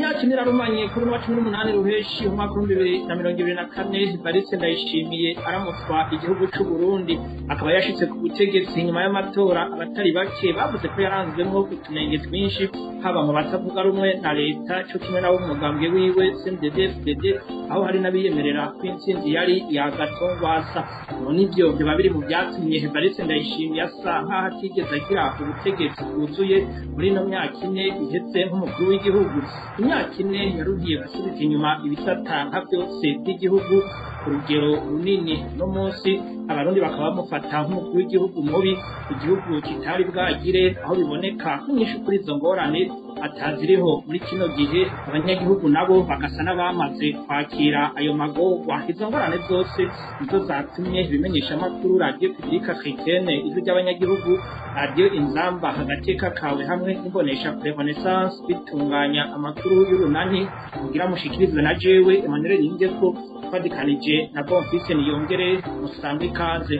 Imyaka ine irarumanye kuri wa 18 Ruheshi umwaka wa 2024, Evariste Ndayishimiye aramutswa igihugu c'u Burundi, akaba yashitse ku butegetsi nyuma y'amatora abatari bake bavuze ko yaranzwemwo utunenge twinshi, haba mu batavuga rumwe na leta co kimwe nabo mu mugambwe wiwe CNDD-FDD, aho hari n'abiyemerera ko intsinzi yari iya Gatongwasa. None ivyo biba biri mu vyatumye Evariste Ndayishimiye asa nk'aho atigeze agira ubutegetsi bwuzuye muri ino myaka ine iheze nk'umukuru w'igihugu. Imyaka ine yarugiye gusubiza inyuma ibisata nka vyose by'igihugu ku rugero runini. No munsi Abarundi bakaba bamufata nk'umukuru w'igihugu mubi igihugu kitari bwagire, aho biboneka nk'inyishu kuri izo ngorane ataziriho muri kino gihe. Abanyagihugu nabo bagasa n'abamaze kwakira ayo magorwa. Izo ngorane zose nizo zatumye ibimenyeshamakuru Radiyo Publique Africaine, Ijwi ry'Abanyagihugu, Radiyo Inzamba Agateka Kawe hamwe n'Imbonesha Kure Renaissance bitunganya amakuru y'urunani kugira mushikirizwe na jewe Emmanuel Niyongeko, twadikanije na Bonfils Niyongere. Musange ikaze.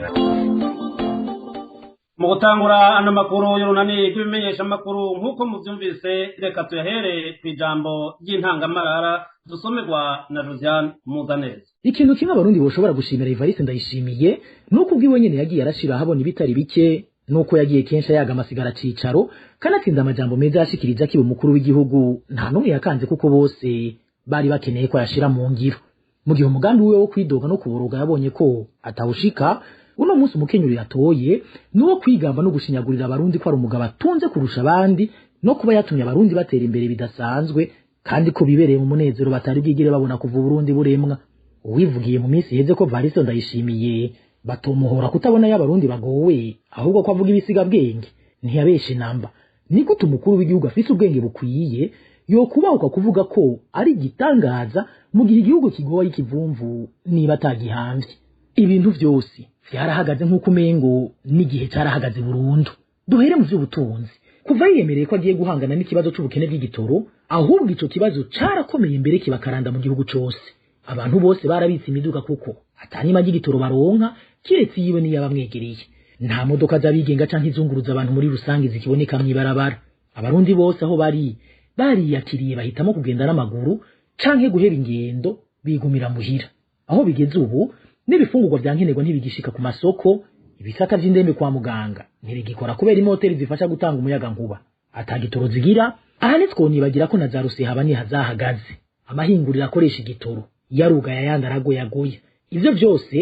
Mu gutangura ano makuru y'urunani rw'ibimenyeshamakuru, nk'uko muvyumvise, reka tuyahere kw'ijambo ry'intangamarara dusomerwa na Josiane Muzaneza. Ikintu kimwe Abarundi boshobora gushimira Evariste Ndayishimiye nuko ubwiwe nyene yagiye arashira ahabona ibitari bike, nuko yagiye kenshi ayaga amasigara cicaro, kanatsinda amajambo meza yashikirije akiba umukuru w'igihugu. Nta n'umwe yakanze, kuko bose bari bakeneye ko ayashira mu ngiro. Mu gihe umugambi wiwe wo kwidoga no kuboroga yabonye ko atawushika, uno munsi umukenyuro yatoye nuwo kwigamba no gushinyagurira Abarundi ko ari umugabo atunze kurusha abandi, no kuba yatumye Abarundi batera imbere bidasanzwe, kandi ko bibereye mu munezero batari bwigire babona kuva Uburundi buremwa. Uwivugiye mu minsi iheze ko Varisto Ndayishimiye batomuhora kutabona y'Abarundi bagowe, ahubwo ko avuga ibisigabwenge, ntiyabeshe namba. Ni gute umukuru w'igihugu afise ubwenge bukwiye yokubahuka kuvuga ko ari igitangaza mu gihe igihugu kigoye ikivumvu niba atagihamvye? Ibintu vyose vyarahagaze nk'uko umengo n'igihe carahagaze burundu. Duhere mu vy'ubutunzi. Kuva yiyemereye ko agiye guhangana n'ikibazo c'ubukene bw'igitoro, ahubwo ico kibazo carakomeye mbere kibakaranda mu gihugu cose. Abantu bose barabitse imiduga kuko atanima ry'igitoro baronka, kiretse yiwe niyo abamwegereye. Nta modoka z'abigenga canke izunguruza abantu muri rusange zikiboneka mw'ibarabara. Abarundi bose aho bari bariyakiriye, bahitamo kugenda n'amaguru canke guheba ingendo bigumira muhira. Aho bigeze ubu, n'ibifungurwa vya nkenerwa ntibigishika ku masoko. Ibisata vy'indembe kwa muganga ntibigikora kubera imoteri zifasha gutanga umuyaga nkuba atagitoro zigira. Aha ntitwonibagira ko na za rusehaba niha zahagaze. Amahinguriro akoresha igitoro yarugaye, ayandi aragoyagoya. Ivyo vyose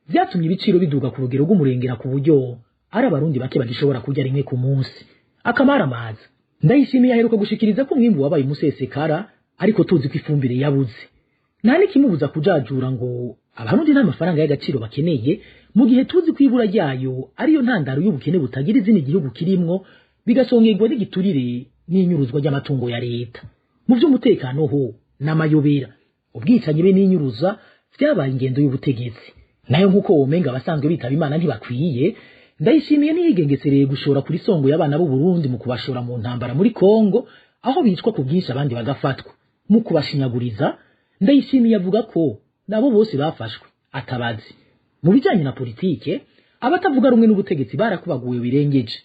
vyatumye ibiciro biduga ku rugero rw'umurengera, ku buryo ari Abarundi bake bagishobora kurya rimwe ku munsi. Akamaramaza, Ndayishimiye aheruka gushikiriza ko umwimbu wabaye umusesekara, ariko tuzi ko ifumbire yabuze. Nta n'ikimubuza kujajura ngo Abarundi nta mafaranga y'agaciro bakeneye, mu gihe tuzi ko ibura ryayo ariyo ntandaro y'ubukene butagira izina igihugu kirimwo, bigasongerwa n'igiturire n'inyuruzwa ry'amatungo ya leta. Mu vy'umutekano ho n'amayobera, ubwicanyi be n'inyuruza vyabaye ingendo y'ubutegetsi. Nayo nk'uko womenga abasanzwe bitaba Imana ntibakwiye, Ndayishimiye ntiyigengesereye gushora kuri songo y'abana b'u Burundi mu kubashora mu ntambara muri Kongo, aho bicwa ku bwinshi abandi bagafatwa. Mu kubashinyaguriza, Ndayishimiye avuga ko nabo bose bafashwe atabazi. Mu bijanye na politike, abatavuga rumwe n'ubutegetsi barakubaguwe birengeje.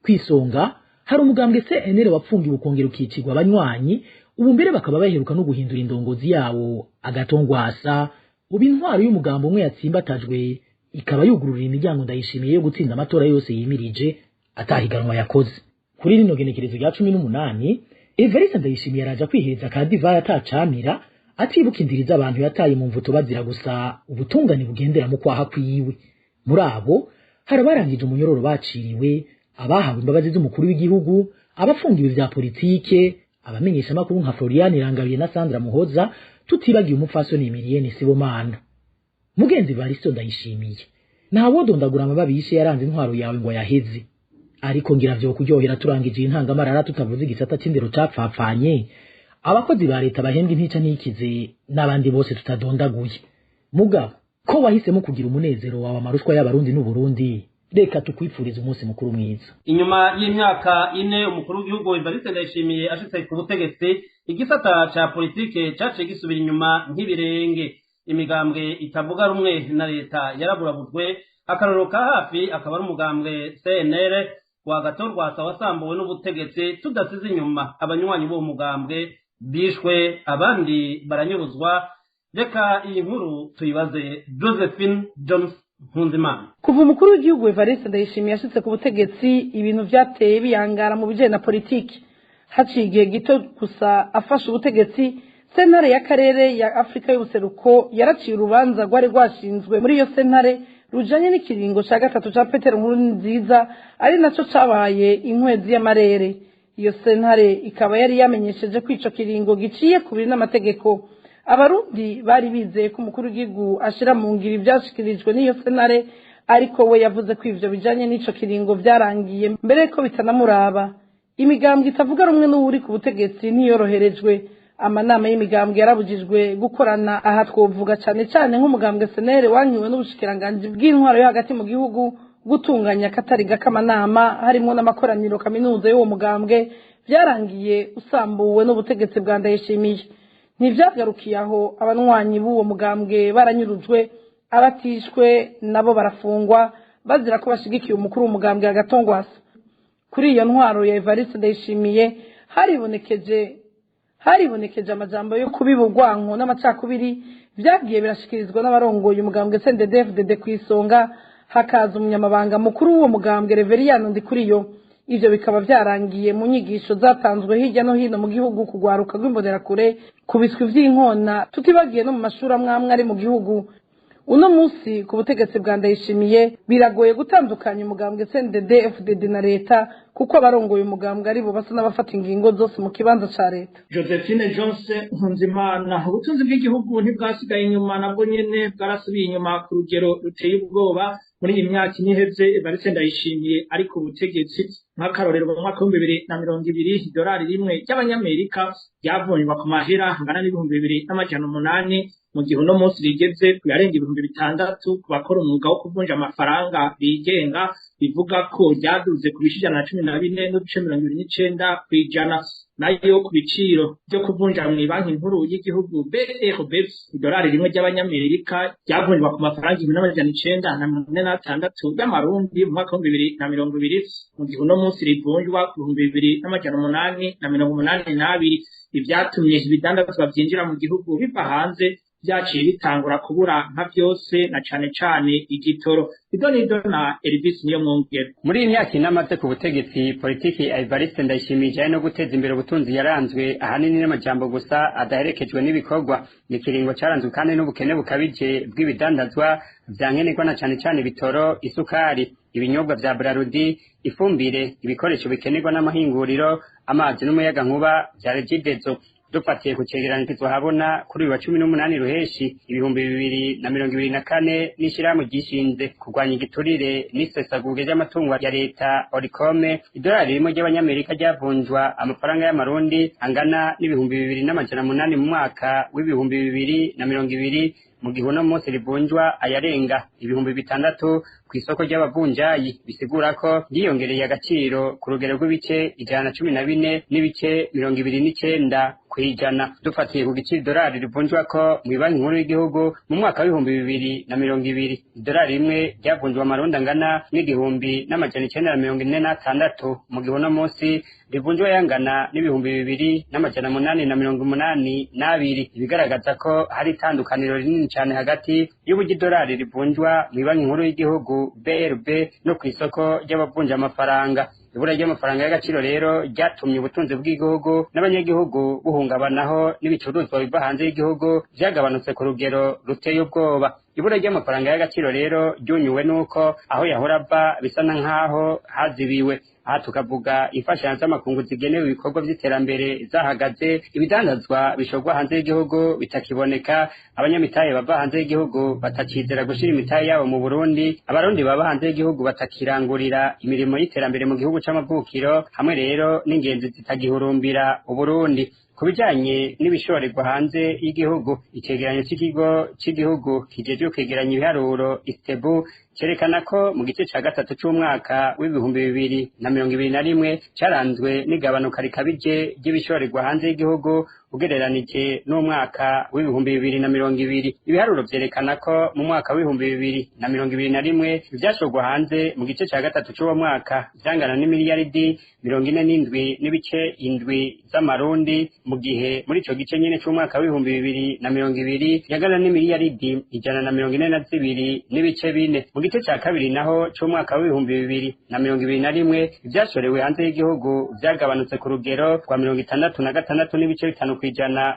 Kwisonga hari umugambwe CNL wapfungiwe ukongera ukicirwa abanywanyi, ubu mbere bakaba baheruka no guhindura indongozi yawo Agatongwasa. Ubu intwaro y'umugambo umwe yatsimbatajwe ikaba yugururira imiryango Ndayishimiye yo gutsinda amatora yose yimirije atahiganwa yakoze. Kuri rino genekerezo rya 18, Evariste Ndayishimiye araja kwihereza ka divayi atacamira, atibuka indiri z'abantu yataye mu mvuto bazira gusa ubutungane bugendera mu kwaha kwiwe. Muri abo hari abarangije umunyororo baciriwe, abahawe imbabazi z'umukuru w'igihugu, abafungiwe vya politike, abamenyeshamakuru nka Florian Irangabiye na Sandra Muhoza, tutibagiye umupfasoni Emilienne Sibomana. Mugenzi Varisto Ndayishimiye, ntawodondagura amababi yishe yaranze intwaro yawe ngo ayaheze, ariko ngira vyo kuryohera turangije intangamarara tutavuze igisata c'indero capfapfanye, abakozi ba leta bahembwa intica ntikize, n'abandi bose tutadondaguye. Mugabo ko wahisemo kugira umunezero wawe amarushwa y'Abarundi n'Uburundi, reka tukwipfuriza umunsi mukuru mwiza. Inyuma y'imyaka 4 umukuru w'igihugu Evariste Ndayishimiye ashitse ku butegetsi, igisata ca politike caciye gisubira inyuma nk'ibirenge. Imigambwe itavuga rumwe na leta yaraburabujwe. Akarorero ka hafi akaba ari umugambwe CNL wa Gatorwasa wasambuwe n'ubutegetsi, tudasize inyuma abanywanyi b'uwo mugambwe. Bishwe, abandi baranyuruzwa. Reka iyi nkuru tuyibaze Josephine Jones Nkunzimana. Kuva umukuru w'igihugu Evariste Ndayishimiye yashitse ku butegetsi, ibintu vyateye biyangara mu bijanye na politiki. Haciye igihe gito gusa afashe ubutegetsi, sentare y'akarere ya Afurika y'ubuseruko yaraciye urubanza rwari rwashinzwe muri iyo sentare rujanye n'ikiringo ca gatatu ca Petero Nkurunziza, ari naco cabaye inkwezi y'amarere. Iyo sentare ikaba yari yamenyesheje ko ico kiringo giciye kubiri n'amategeko. Abarundi bari bizeye ko umukuru w'igihugu ashira mu ngiro ivyashikirijwe n'iyo sentare, ariko we yavuze ko ivyo bijanye n'ico kiringo vyarangiye, mbere ko bitanamuraba. Imigambwe itavuga rumwe n'uwuri ku butegetsi ntiyoroherejwe. Amanama y'imigambwe yarabujijwe gukorana. Aha twovuga cane cane nk'umugambwe CNL wankiwe n'ubushikiranganji bw'intwaro yo hagati mu gihugu gutunganya akatari k'amanama, harimwo n'amakoraniro kaminuza y'uwo mugambwe, vyarangiye usambuwe n'ubutegetsi bwa Ndayishimiye. Ntivyagarukiye aho, abanywanyi b'uwo mugambwe baranyurujwe, abatishwe nabo barafungwa bazira ko bashigikiye umukuru w'umugambwe Agatongwasa. Kuri iyo ntwaro ya Evariste Ndayishimiye haribonekeje amajambo yo kubiba urwanko n'amacakubiri vyagiye birashikirizwa n'abarongoye umugambwe CNDD-FDD, ku isonga hakaza umunyamabanga mukuru w'uwo mugambwe Reveriyano Ndikuriyo. Ivyo bikaba vyarangiye mu nyigisho zatanzwe hirya no hino mu gihugu kugwaruka rw'imbonerakure ku biswi vy'inkona, tutibagiye no mu mashuri amwe amwe ari mu gihugu. Uno munsi ku butegetsi bwa Ndayishimiye biragoye gutandukanya umugambwe CNDD FDD na leta, kuko abarongoye umugambwe ari bo basa n'abafata ingingo zose mu kibanza ca leta. Josephine Jones Nkunzimana. Ubutunzi bw'igihugu ntibwasigaye inyuma, nabwo nyene bwarasubiye inyuma ku rugero ruteye ubwoba muri iyi myaka ine iheze Evariste Ndayishimiye ariko ubutegetsi. Nk'akarorero, mu mwaka w'2020 idolari rimwe ry'abanyamerika ryavunjwa ku mahera angana n'2800, mu gihe uno munsi rigeze ku yarenga 6000 ku bakora umwuga wo kuvunja amafaranga bigenga, bivuga ko ryaduze ku bice 114.29%. Nayo ku biciro byo kuvunja mw'ibanki nkuru y'igihugu BRB, idolari rimwe ry'abanyamerika ryavunjwa ku mafaranga 1946 y'amarundi mu mwaka w'2020, mu gihe uno munsi rivunjwa ku 2882. Ivyatumye ibidandazwa vyinjira mu gihugu biva hanze vyaciye bitangura kubura nka vyose, na cane cane igitoro. Idonido na Elvis Niyomwungere. Muri iyi myaka ine amaze ku butegetsi, politiki ya Evariste Ndayishimiye ijanye no guteza imbere ubutunzi yaranzwe ahanini n'amajambo gusa adaherekejwe n'ibikorwa. Ni ikiringo caranzwe kandi n'ubukene bukabije bw'ibidandazwa vya nkenerwa, na cane cane ibitoro, isukari, ibinyobwa vya Brarudi, ifumbire, ibikoresho bikenerwa n'amahinguriro, amazi n'umuyagankuba vya Regideso. Dufatiye ku cegeranyo kizohabona kuri uyu wa 18 Ruheshi 2024 n'ishirahamwe ryishinze kurwanya igiturire n'isesagurwa ry'amatungo ya leta Orikome, idolari rimwe ry'abanyamerika ryavunjwa amafaranga y'amarundi angana n'2800 mu mwaka w'2020, mu gihe uno munsi rivunjwa ayarenga 6000 kw'isoko ry'abavunjayi, bisigura ko ryiyongereye agaciro ku rugero rw'ibice 114.29%. Dufatiye ku giciro idolari rivunjwa ko mw'ibanki nkuru y'igihugu mu mwaka w'2020, idolari rimwe ryavunjwa amarundi angana n'1946, mu gihe uno munsi rivunjwa yangana n'2882, ibigaragaza ko hari itandukaniro rinini cane hagati y'uburyo idolari rivunjwa mw'ibanki nkuru y'igihugu BRB no kw'isoko ry'abavunja amafaranga. Ibura ry'amafaranga y'agaciro rero ryatumye ubutunzi bw'igihugu n'abanyagihugu buhungabanaho, n'ibicuruzwa biva hanze y'igihugu vyagabanutse ku rugero ruteye ubwoba. Ibura ry'amafaranga y'agaciro rero ryunyuwe n'uko aho yahora ava bisa na nk'aho hazibiwe. Aha tukavuga imfashanyo z'amakungu zigenewe ibikorwa vy'iterambere zahagaze, ibidandazwa bishorwa hanze y'igihugu bitakiboneka, abanyamitahe bava hanze y'igihugu batacizera gushira imitahe yabo mu Burundi, abarundi baba hanze y'igihugu batakirangurira imirimo y'iterambere mu gihugu c'amavukiro, hamwe rero n'ingenzi zitagihurumbira Uburundi. Ku bijanye n'ibishorerwa hanze y'igihugu, icegeranyo c'ikigo c'igihugu kijejwe kwegeranya ibiharuro ISTEBU cerekana ko mu gice ca gatatu c'umwaka w'2021 caranzwe n'igabanuka rikabije ry'ibishorerwa hanze y'igihugu ugereranije n'umwaka w'2020. Ibiharuro vyerekana ko mu mwaka w'2021 ivyashorwa hanze mu gice ca gatatu c'uwo mwaka vyangana n'imiliyaridi 47.7 z'amarundi, mu gihe muri ico gice nyene c'umwaka w'2020 yangana n'imiliyaridi 142.4. Mu gice ca kabiri naho c'umwaka w'2021 ivyashorewe hanze y'igihugu vyagabanutse ku rugero rwa 66.5%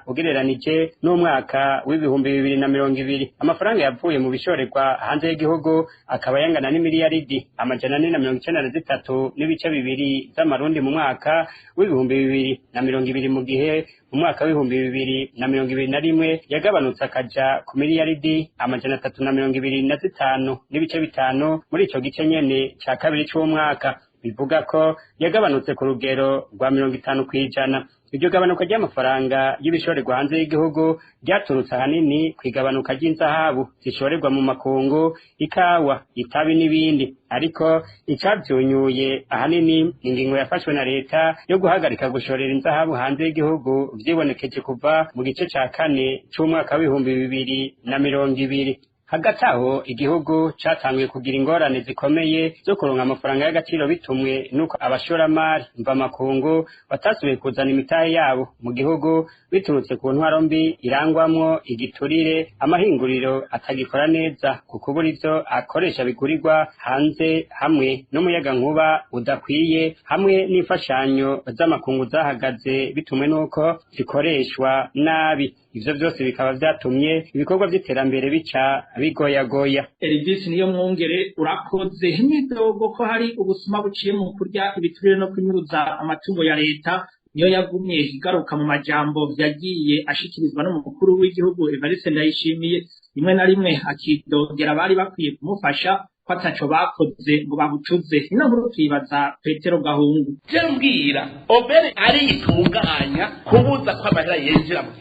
ugereranije n'umwaka w'2020. Amafaranga yavuye mu bishorerwa hanze y'igihugu akaba yangana n'imiliyaridi 493.2 z'amarundi mu mwaka w'2020, mu gihe mu mwaka w'2021 yagabanutse akaja ku miliyaridi 325.5 muri ico gice nyene ca kabiri c'umwaka, bivuga ko yagabanutse ku rugero rwa 50%. Iryo gabanuka ry'amafaranga y'ibishorerwa hanze y'igihugu ryaturutse ahanini ku igabanuka ry'inzahabu zishorerwa mu makungu, ikawa, itabi n'ibindi. Ariko icavyunyuye ahanini ingingo yafashwe na leta yo guhagarika gushorera inzahabu hanze y'igihugu vyibonekeje kuva mu gice ca kane c'umwaka w'2020. Hagati aho igihugu catanguye kugira ingorane zikomeye zo kuronka amafaranga y'agaciro bitumwe nuko abashoramari mvamakungu batasubiye kuzana imitahe yabo mu gihugu biturutse ku ntwaro mbi irangwamwo igiturire, amahinguriro atagikora neza ku kubura ivyo akoresha bigurirwa hanze, hamwe n'umuyagankuba udakwiye, hamwe n'imfashanyo z'amakungu zahagaze bitumwe nuko zikoreshwa nabi. Ivyo vyose bikaba vyatumye ibikorwa vy'iterambere bica bigoyagoya. Elvis niyo mwongere urakoze. Imyidogo ko hari ubusuma buciye mu kurya ibiturire no kunyuruza amatungo ya leta niyo yagumye igaruka mu majambo yagiye ashikirizwa n'umukuru w'igihugu Evariste Ndayishimiye, rimwe na rimwe akidogera bari bakwiye kumufasha ko ataco bakoze ngo babucuze. Ino nkuru tuyibaza Petero Gahungu. Je mbwira obere aritunganya kubuza ko amahera yinjira mu.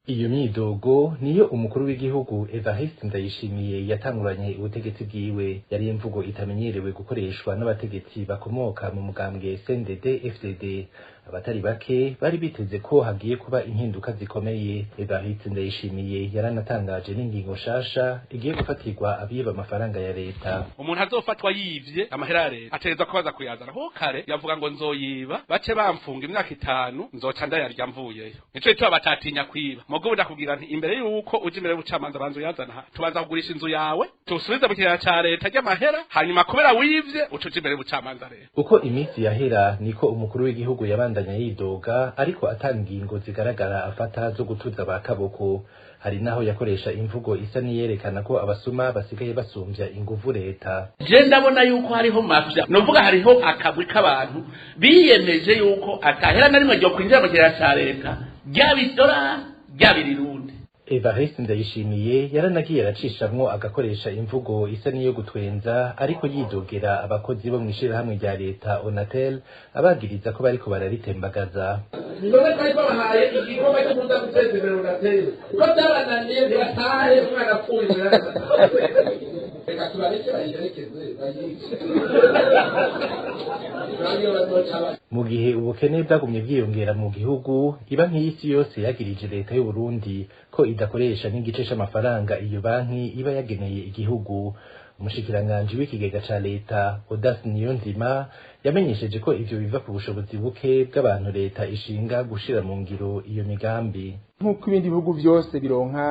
Iyo myidogo niyo umukuru w'igihugu Evariste Ndayishimiye yatanguranye ubutegetsi bwiwe. Yari imvugo itamenyerewe gukoreshwa n'abategetsi bakomoka mu mugambwe CNDD FDD. Abatari bake bari biteze ko hagiye kuba impinduka zikomeye. Evariste Ndayishimiye yaranatangaje n'ingingo nshasha igiye gufatirwa abiba amafaranga ya leta. Umuntu azofatwa yivye amahera ya leta ategerezwa kubaza kuyazana. Ho kare yavuga ngo nzoyiba bace bamfunga imyaka 5 nzoca ndayarya mvuyeyo. Nico gituma batatinya kwiba. Mugo ndakubwira nti imbere yuko uje imbere y'ubucamanza banzu yazana, tubanza kugurisha inzu yawe tusubize mu kigega ca leta ry'amahera, hanyuma kubera wivye ucuje imbere y'ubucamanza. Rero uko iminsi yahera niko umukuru w'igihugu yabandanya yidoga, ariko atangingo zigaragara afata zo gutuza ba kaboko. Hari naho yakoresha imvugo isa niyerekana ko abasuma basigaye basumvya inguvu leta. Je ndabona yuko hariho mafia, novuga hariho akagwi k'abantu biyemeje yuko atahera na rimwe ryo kwinjira mu kigega ca leta ryabidora ryabirirundi. Evariste Ndayishimiye yaranagiye aracishamwo agakoresha imvugo isa niyo gutwenza, ariko yidogera abakozi bo mw'ishirahamwe rya leta Onatel abagiriza ko bariko bararitembagaza. None twari twabahaye igikorwa cyo kuza guteza imbere Onatel, ko byabananiye ntibatahe umwana apfuye. Reka tubareke bayiherekeze bayice. Mu gihe ubukene bwagumye bwiyongera mu gihugu, ibanki y'isi yose yagirije leta y'u Burundi ko idakoresha n'igice c'amafaranga iyo banki iba yageneye igihugu. Umushikiranganji w'ikigega ca leta Odas Niyonzima yamenyesheje ko ivyo biva ku bushobozi buke bw'abantu leta ishinga gushira mu ngiro iyo migambi. Nk'uko ibindi bihugu byose bironka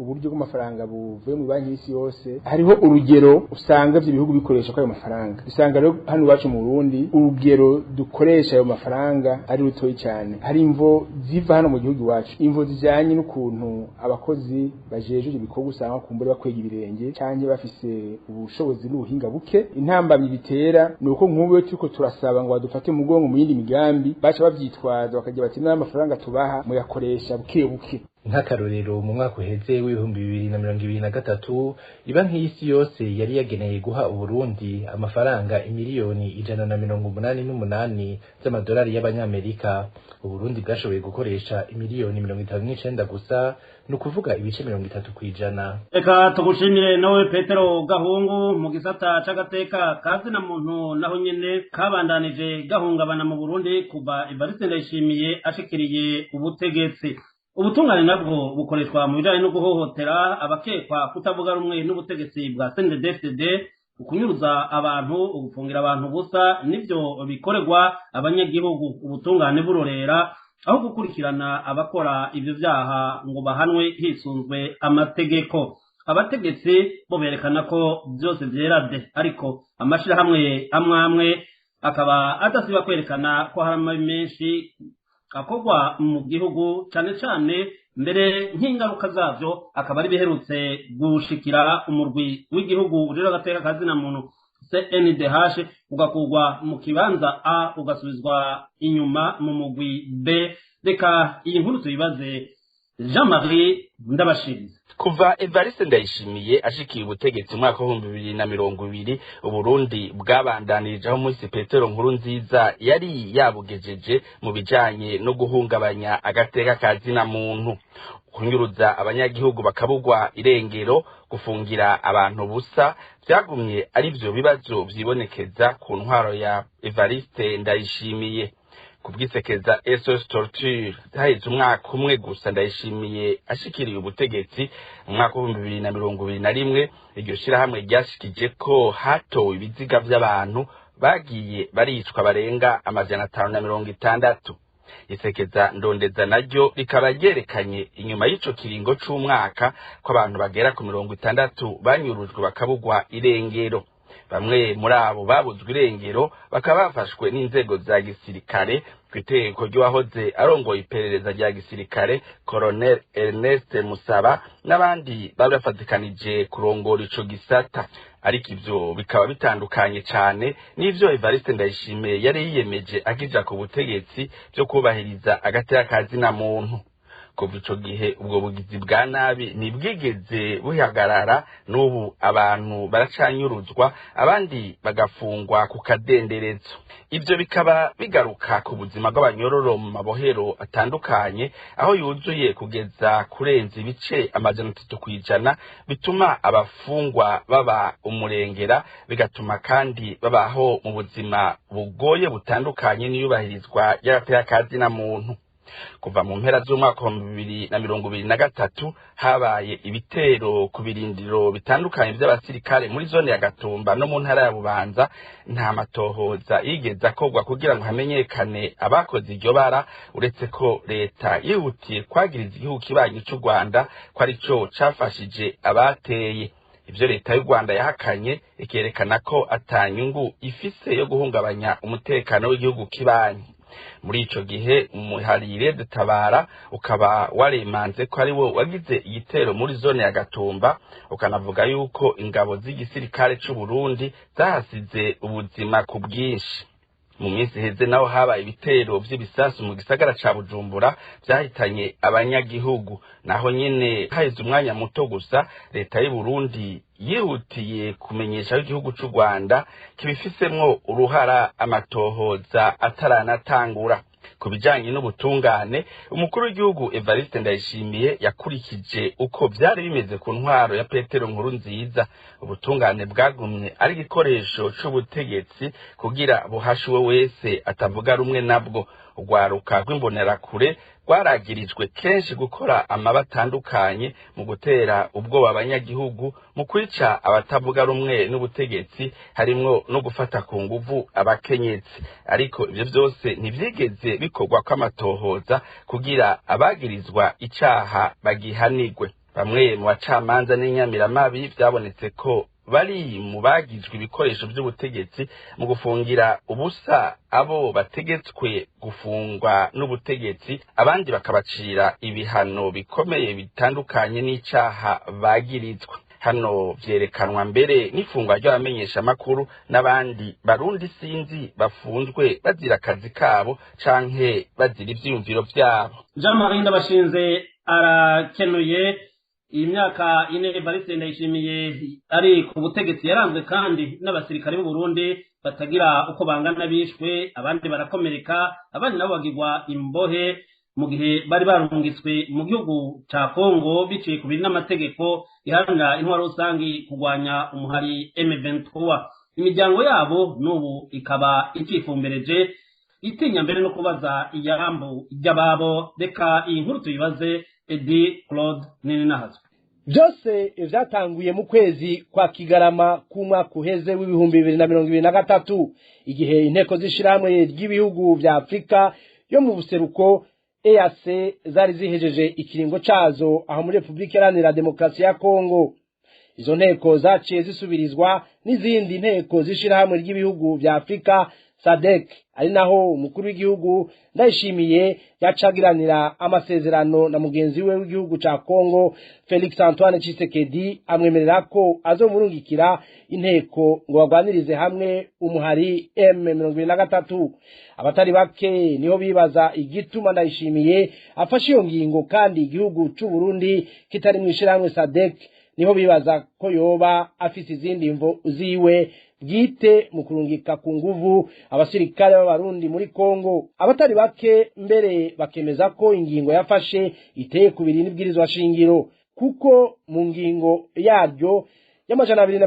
uburyo bw'amafaranga buvuye mu banki y'isi yose, hariho urugero usanga ivyo bihugu bikoresha ayo mafaranga. Usanga rero hano iwacu mu Burundi urugero dukoresha ayo mafaranga ari rutoyi cyane. Hari imvo ziva hano mu gihugu iwacu, imvo zijyanye n'ukuntu abakozi bajejwe ibikorwa usanga kumbure bakwega ibirenge canke bafise ubushobozi n'ubuhinga buke. Intambamyi bitera ni uko nk'ubu iyo turiko turasaba ngo badufate umugongo mu yindi migambi, baca bavyitwaza bakagira bati n'amafaranga tubaha muyakoresha buke buke. buke. Nk'akarorero, mu mwaka uheze w'2023, Ibanki y'Isi Yose yari yageneye guha Uburundi amafaranga imiliyoni 188 z'amadolari y'abanyamerika. Uburundi bwashoboye gukoresha imiliyoni 59 gusa, ni ukuvuga ibice 30%. Reka tugushimire nawe Petero Gahungu. Mu gisata c'agateka kazina muntu naho nyene kabandanije gahungabana mu Burundi kuva Evariste Ndayishimiye ashikiriye ubutegetsi. Ubutungane nabwo bukoreshwa mu bijanye no guhohotera abakekwa kutavuga rumwe n'ubutegetsi bwa CNDD-FDD, ukunyuruza abantu, ugufungira abantu gusa, nivyo bikorerwa abanyagihugu ubutungane burorera aho gukurikirana abakora ivyo vyaha ngo bahanwe hisunzwe amategeko. Abategetsi bo berekana ko byose vyerade, ariko amashirahamwe amwe amwe akaba adasiba kwerekana ko hari amabi menshi akorwa mu gihugu, cane cane mbere nk'ingaruka zavyo akaba ari biherutse gushikira umurwi w'igihugu ujejwe agateka kazina muntu CNDH, ugakurwa mu kibanza A ugasubizwa inyuma mu mugwi B. Reka iyi nkuru tuyibaze Jean-Marie Ndabashinze. Kuva Evariste Ndayishimiye ashikiye ubutegetsi mu mwaka w'2020, Uburundi bwabandanirije aho Musi Petero Nkurunziza yari yabugejeje mu bijanye no guhungabanya agateka ka zina muntu, kunyuruza abanyagihugu bakabugwa irengero, gufungira abantu busa, vyagumye ari vyo bibazo vyibonekeza ku ntwaro ya Evariste Ndayishimiye. Kubwisekeza SOS Torture, haheze umwaka umwe gusa Ndayishimiye ashikiriye ubutegetsi, mu mwaka w'2021, iryo shirahamwe ryashikije ko hatowe ibiziga vy'abantu bagiye baricwa barenga 560. Isekeza ndondeza naryo rikaba ryerekanye inyuma y'ico kiringo c'umwaka ko abantu bagera ku 60 banyurujwe bakabugwa irengero. Bamwe muri abo babuzwe irengero bakaba bafashwe n'inzego za gisirikare kw'itegeko ry'uwahoze arongoye iperereza rya gisirikare, Colonel Ernest Musaba, n'abandi bari bafatikanije kurongora ico gisata. Ariko ivyo bikaba bitandukanye cane n'ivyo Evariste Ndayishimiye yari yiyemeje akija ku butegetsi vyo kubahiriza agateka ka zina muntu. Kuva ico gihe ubwo bugizi bwa nabi ntibwigeze buhagarara, n'ubu abantu baracanyuruzwa, abandi bagafungwa ku kadenderezo. Ivyo bikaba bigaruka ku buzima bw'abanyororo mu mabohero atandukanye, aho yuzuye kugeza kurenza ibice 300%, bituma abafungwa baba umurengera, bigatuma kandi babaho mu buzima bugoye butandukanye n'iyubahirizwa ry'agateka ka zina muntu. Kuva mu mpera z'umwaka wa 2023 habaye ibitero ku birindiro bitandukanye vy'abasirikare muri zone ya Gatumba no mu ntara ya Bubanza. Nta matohoza yigeze akorwa kugira ngo hamenyekane abakoze iryo bara, uretse ko leta yihutiye kwagiriza igihugu kibanyi c'u Rwanda ko arico cafashije abateye. Ivyo leta y'u Rwanda yahakanye, ikerekana ko atanyungu ifise yo guhungabanya umutekano w'igihugu kibanyi. Muri ico gihe umuharire dutabara ukaba waremanze ko ari wo wagize igitero muri zone ya Gatumba, ukanavuga yuko ingabo z'igisirikare c'u Burundi zahasize ubuzima ku bwinshi. Mu minsi iheze naho habaye ibitero vy'ibisasu mu gisagara ca Bujumbura vyahitanye abanyagihugu. Naho nyene haheze umwanya muto gusa leta y'u Burundi yihutiye kumenyesha ko igihugu c'u Rwanda kibifisemwo uruhara amatohoza ataranatangura. Ku bijanye n'ubutungane, umukuru w'igihugu Evariste Ndayishimiye yakurikije uko vyari bimeze ku ntwaro ya Petero Nkurunziza. Ubutungane bwagumye ari igikoresho c'ubutegetsi kugira buhashe uwo wese atavuga rumwe nabwo. Urwaruka rw'imbonerakure rwaragirijwe kenshi gukora amaba atandukanye mu gutera ubwoba abanyagihugu, mu kwica abatavuga rumwe n'ubutegetsi, harimwo no gufata ku nguvu abakenyezi. Ariko ivyo vyose ntivyigeze bikorwa kw'amatohoza kugira abagirizwa icaha bagihanirwe. Bamwe mu bacamanza n'inyamiramabi vyabonetse ko bari mu bagizwe ibikoresho vy'ubutegetsi mu gufungira ubusa abo bategetswe gufungwa n'ubutegetsi, abandi bakabacira ibihano bikomeye bitandukanye n'icaha bagirizwa. Hano vyerekanwa mbere n'ifungwa ry'abamenyeshamakuru n'abandi barundi sinzi bafunzwe bazira akazi kabo canke bazira ivyiyumviro vyabo. Jean Marie Ndabashinze Arakenuye. Iyi myaka 4 Evariste Ndayishimiye ari ku butegetsi yaranzwe kandi n'abasirikare b'u Burundi batagira uko bangana bishwe, abandi barakomereka, abandi nabo bagirwa imbohe mu gihe bari barungitswe mu gihugu ca Kongo biciye ku biri n'amategeko iharanira intwaro rusangi kurwanya umuhari M23. Imiryango yabo n'ubu ikaba icifumbereje, itinya mbere no kubaza iyambu ry'ababo. Reka iyi nkuru tuyibaze Edi Claude Nininahazwe. Byose vyatanguye mu kwezi kwa Kigarama k'umwaka uheze w'2023, igihe inteko z'ishirahamwe ry'ibihugu vya Afrika yo mu buseruko EAC zari zihejeje ikiringo cazo aho muri Republika Iharanira Demokarasi ya Kongo. Izo nteko zaciye zisubirizwa n'izindi nteko z'ishirahamwe ry'ibihugu vya Afrika SADC, ari naho umukuru w'igihugu Ndayishimiye yacagiranira amasezerano na mugenzi we w'igihugu ca Kongo Felix Antoine Tshisekedi, amwemerera ko azomurungikira inteko ngo bagwanirize hamwe umuhari M23. Abatari bake niho bibaza igituma Ndayishimiye afashe iyo ngingo kandi igihugu c'u Burundi kitari mu ishirahamwe SADC. Niho bibaza ko yoba afise izindi mvo ziwe bwite mu kurungika ku nguvu abasirikare b'Abarundi muri Kongo. Abatari bake mbere bakemeza ko ingingo yafashe iteye kubiri n'ibwirizwa shingiro, kuko mu ngingo yaryo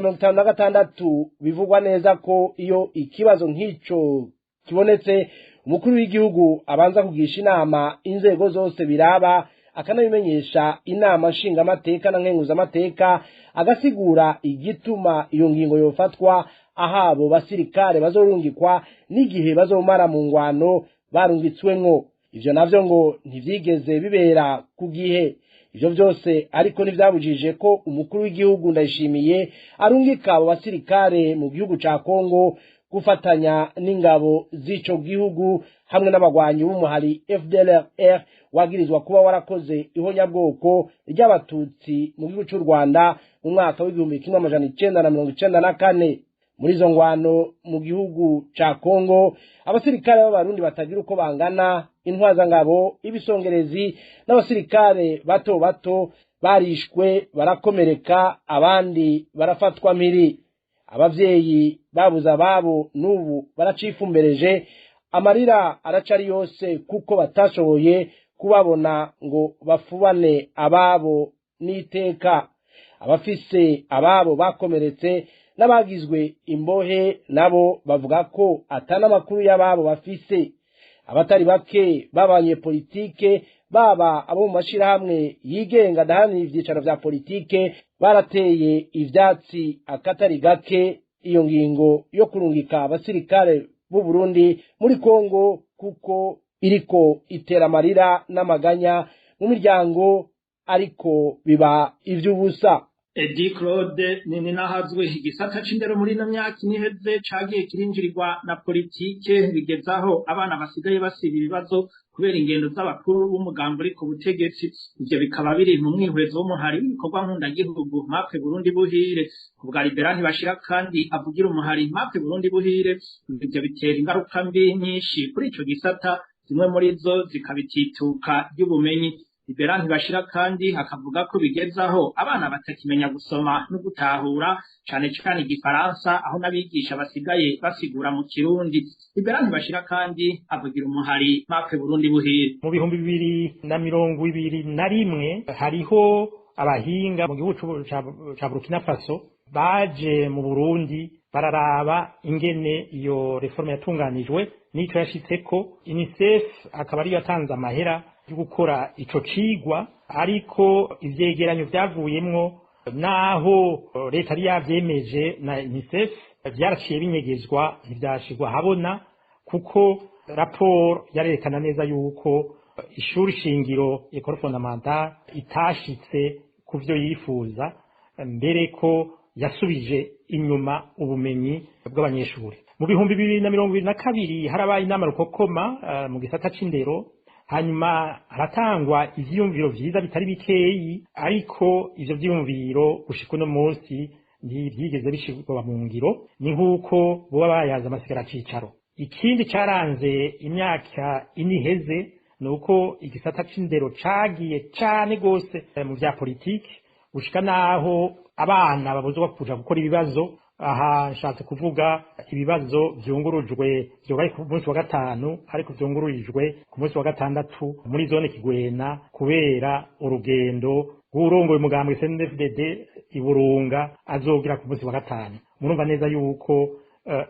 y'256 bivugwa neza ko iyo ikibazo nk'ico kibonetse umukuru w'igihugu abanza kugisha inama inzego zose biraba, akanabimenyesha inama nshingamateka na nkenguzamateka, agasigura igituma iyo ngingo yofatwa, ahabo basirikare bazorungikwa n'igihe bazomara mu ngwano barungitswemwo. Ivyo navyo ngo ntivyigeze bibera ku gihe. Ivyo vyose ariko ntivyabujije ko umukuru w'igihugu Ndayishimiye arungika abo basirikare mu gihugu ca Kongo gufatanya n'ingabo z'ico gihugu hamwe n'abagwanyi b'umuhari FDLR wagirizwa kuba warakoze ihonyabwoko ry'Abatutsi mu gihugu c'u Rwanda mu mwaka w'1994. Muri izo ngwano mu gihugu ca Kongo, abasirikare b'Abarundi batagira uko bangana, intwazangabo, ibisongerezi n'abasirikare bato bato barishwe, barakomereka, abandi barafatwa mpiri. Abavyeyi babuze ababo n'ubu baracifumbereje, amarira aracari yose kuko batashoboye kubabona ngo bafubane ababo n'iteka. Abafise ababo bakomeretse n'abagizwe imbohe nabo bavuga ko atana makuru y'ababo bafise. Abatari bake babanye politike, baba abo mu mashirahamwe yigenga adaharanira ivyicaro vya politike, barateye ivyatsi akatari gake iyo ngingo yo kurungika abasirikare b'u Burundi muri Kongo, kuko iriko itera amarira n'amaganya mu miryango, ariko biba ivy'ubusa. Edi Claude Nininahazwe. Igisata c'indero muri ino myaka iniheze cagiye kirinjirirwa na politike, bigezaho abana basigaye basiba ibibazo kubera ingendo z'abakuru b'umugambi uri ku butegetsi. Ivyo bikaba biri mu mwihwezo w'umuhari w'ibikorwa nkundagihugu Mape Burundi Buhire. Ku bwa Libera Ntibashira kandi avugira umuhari Mape Burundi Buhire, ivyo bitera ingaruka mbi nyinshi kuri ico gisata, zimwe muri zo zikabitituka ry'ubumenyi. Libera Ntibashira kandi akavuga ko bigezaho abana batakimenya gusoma no gutahura cane cane igifaransa, aho n'abigisha basigaye basigura mu Kirundi. Libera Ntibashira kandi avugira umuhari Mape Burundi Buhire. Mu 2021 hariho abahinga mu gihugu ca Burkina Faso baje mu Burundi bararaba ingene iyo reforme yatunganijwe n'ico yashitseko. UNICEF akaba ariyo yatanze amahera yo gukora ico cigwa, ariko ivyegeranyo vyavuyemwo naho leta yari yavyemeje na UNICEF vyaraciye binyegezwa, ntivyashirwa habona, kuko raporo yarerekana neza yuko ishuri shingiro Ecole Fondamentale itashitse ku vyo yifuza, mbere ko yasubije inyuma ubumenyi bw'abanyeshuri. Mu 2022 harabaye inama rukokoma mu gisata c'indero, hanyuma haratangwa ivyiyumviro vyiza bitari bikeyi, ariko ivyo vyiyumviro gushika uno munsi ntivyigeze bishirwa mu ngiro, ni nk'uko boba bayaza amasigara cicaro. Ikindi caranze imyaka ine iheze ni uko igisata c'indero cagiye cane gose mu vya politiki, gushika naho abana babuzwa kuja gukora ibibazo. Aha nshatse kuvuga ibibazo vyungurujwe vyobaye ku munsi wa gatanu, ariko vyungururijwe ku munsi wa gatandatu muri zone Kigwena, kubera urugendo rw'urongoye umugambwe CNDD-FDD iburunga azogira ku munsi wa gatanu. Murumva neza yuko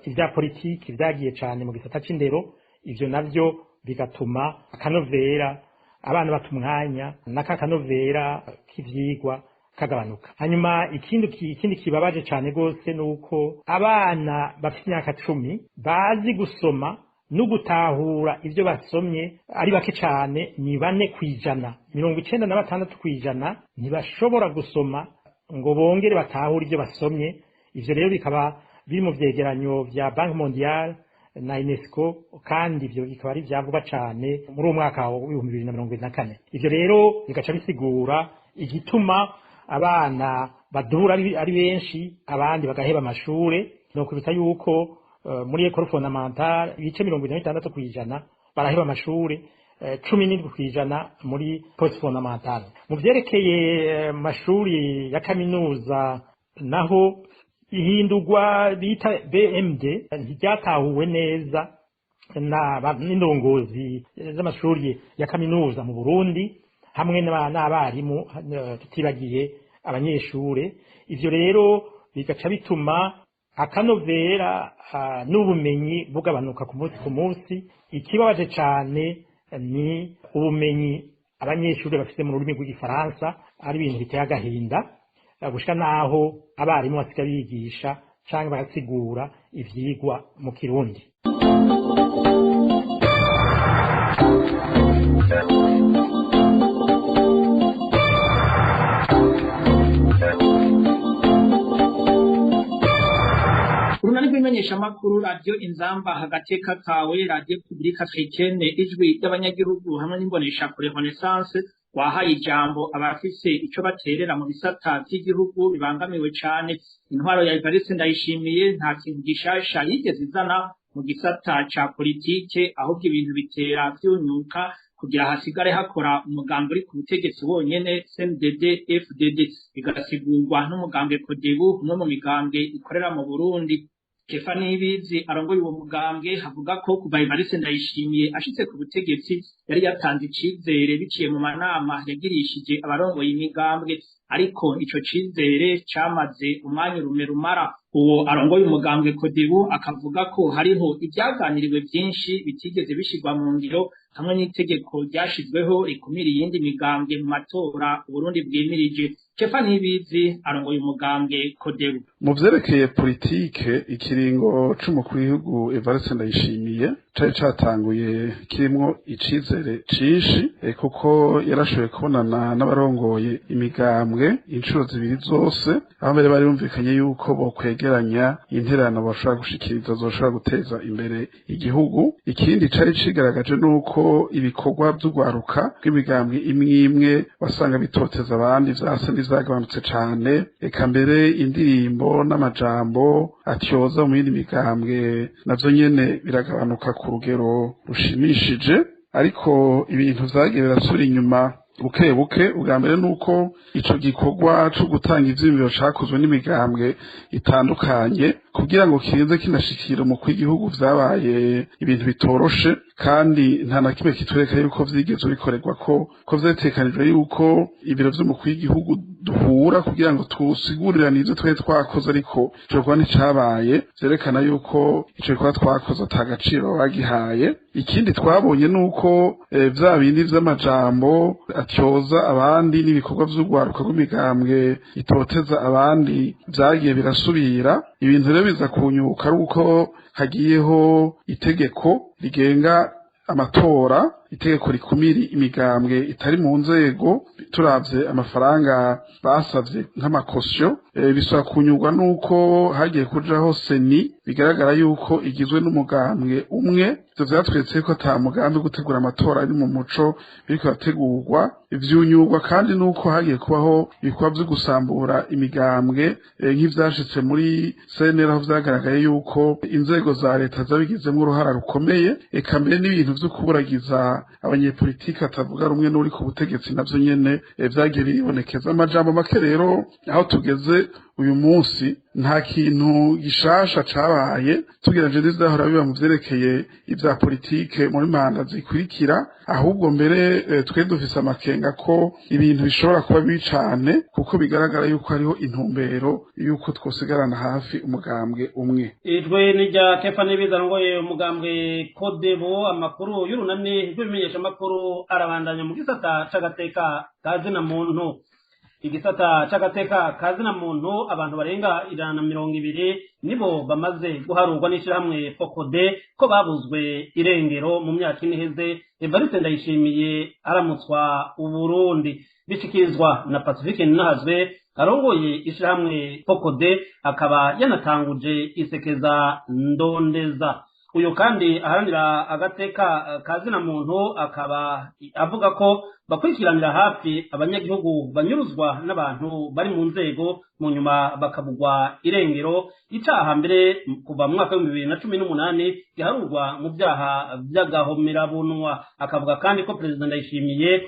ivya politiki vyagiye cane mu gisata c'indero, ivyo navyo bigatuma akanovera abana bata umwanya, n'akakanovera k'ivyigwa kagabanuka. Hanyuma ikindi kibabaje cane gose nuko abana bafite imyaka 10 bazi gusoma no gutahura ivyo basomye ari bake cane, ni 4%. 96% ntibashobora gusoma ngo bongere batahure ivyo basomye. Ivyo rero bikaba biri mu vyegeranyo vya Banque Mondiale na UNESCO, kandi ivyo bikaba ari vyavugwa cane muri uwo mwaka wa 2024. Ivyo rero bigaca bisigura igituma abana badura ari benshi, abandi bagaheba amashure. No kubita yuko muri école fondamentale ibice 46% baraheba amashure, 17% muri post fondamentale. Mu vyerekeye mashuri ya kaminuza naho, ihindurwa bita BMD ntiryatahuwe neza n'indongozi z'amashuri ya kaminuza mu Burundi hamwe n'abarimu, tutibagiye abanyeshure. Ivyo rero bigaca bituma akanovera n'ubumenyi bugabanuka ku munsi ku munsi. Ikibabaje cane ni ubumenyi abanyeshure bafite mu rurimi rw'igifaransa, ari ibintu biteye agahinda, gushika naho abarimu basiga bigisha canke bagasigura ivyigwa mu Kirundi. Urunani rw'imenyeshamakuru Radiyo Inzamba Agateka Kawe, Radiyo Publique Africaine Ijwi ry'Abanyagihugu hamwe n'Imboneshakure Renaissance wahaye ijambo abafise ico baterera mu bisata vy'igihugu bibangamiwe cane. Intwaro ya Evariste Ndayishimiye nta kintu gishasha yigeze izana mu gisata ca politike, ahubwo ibintu bitera vyunyuka kugira hasigare hakora umugambi uri ku butegetsi wonyene, CNDD FDD, bigasigurwa n'umugambwe CODEBU, umwe mu migambwe ikorera mu Burundi. Kefa Nibizi arongoye uwo mugambwe avuga ko kuva Evariste Ndayishimiye ashitse ku butegetsi yari yatanze icizere biciye mu manama yagirishije abarongoye imigambwe, ariko ico cizere camaze umwanya urume rumara. Uwo arongoye umugambwe CODEBU akavuga ko hariho ivyaganiriwe vyinshi bitigeze bishirwa mu ngiro, hamwe n'itegeko ryashizweho rikumira iyindi migambwe mu matora Uburundi bwimirije. Kefa Nibizi arongoye umugambwe CODEBU. Mu vyerekeye politike, ikiringo c'umukuru w'igihugu Evariste Ndayishimiye cari catanguye kirimwo icizere cinshi, kuko yarashoboye kubonana n'abarongoye imigambwe inshuro zibiri zose, aho mbere bari bumvikanye yuko bokwegeranya intererano bashobora gushikiriza zoshobora guteza imbere igihugu. Ikindi cari cigaragaje nuko ibikorwa vy'urwaruka rw'imigambwe imwe imwe wasanga bitoteza abandi vyasa n'ivyagabanutse cane, eka mbere indirimbo n'amajambo atyoza mu yindi migambwe navyo nyene biragabanuka ku rugero rushimishije. Ariko ibintu vyagiye birasubira inyuma buke buke. Ubwa mbere nuko ico gikorwa co gutanga ivyiyumviro cakozwe n'imigambwe itandukanye kugira ngo kirinze kinashikira umukuru w'igihugu vyabaye ibintu bitoroshe, kandi nta na kimwe kitwereka yuko vyigeze bikorerwa ko vyatekanijwe yuko ibiro vy'umukuru w'igihugu duhura kugira ngo tusigurirane ivyo twari twakoze, ariko ico gikorwa nticabaye, vyerekana yuko ico gikorwa twakoze ata gaciro bagihaye. Ikindi twabonye nuko vya bindi vy'amajambo atyoza abandi n'ibikorwa vy'urwaruka rw'imigambwe itoteza abandi vyagiye birasubira. Ibintu rero biza kunyuka ari uko hagiyeho itegeko rigenga amatora, itegeko rikumira imigambwe itari mu nzego. Turavye amafaranga basavye nk'amakosyo, bisaba kunyurwa nuko hagiye kujaho seni bigaragara yuko igizwe n'umugambwe umwe. Ivyo vyatweretse ko ata mugambi wo gutegura amatora ari mu muco biriko birategurwa. Ivyunyurwa kandi nuko hagiye kubaho ibikorwa vyo gusambura imigambwe, nk'ivyashitse muri CNL, aho vyagaragaye yuko inzego za leta zabigizemwo uruhara rukomeye, eka mbere n'ibintu vyo kuburagiza Abanyepolitiki atavuga rumwe n'uri ku butegetsi navyo nyene vyagiye biribonekeza. Amajambo make rero, aho tugeze uyu munsi nta kintu gishasha cabaye tugereranije n'ivyahora biba mu vyerekeye ivya politike muri manda zikurikira. Ahubwo mbere twe dufise amakenga ko ibintu bishobora kuba bibi cane, kuko bigaragara yuko hariho intumbero yuko twosigarana hafi umugambwe umwe. Ijwi ni rya Kefa Nibiza arongoye umugambwe Kodebu. Amakuru y'urunani rw'ibimenyeshamakuru arabandanya mu gisata c'agateka ka zina muntu. Igisata c'agateka ka zina muntu, abantu barenga 120 nibo bamaze guharurwa n'ishirahamwe Fokode ko babuzwe irengero mu myaka 4 iheze Evariste Ndayishimiye aramutswa Uburundi. Bishikirizwa na Pacifique Ninahazwe arongoye ishirahamwe Fokode, akaba yanatanguje isekeza ndondeza. Uyu kandi aharanira agateka ka zina muntu akaba avuga ko bakurikiranira hafi abanyagihugu banyuruzwa n'abantu bari mu nzego, mu nyuma bakabugwa irengero, icaha mbere kuva mu mwaka w'2018 giharurwa mu vyaha vy'agahomerabunwa. Akavuga kandi ko Perezida Ndayishimiye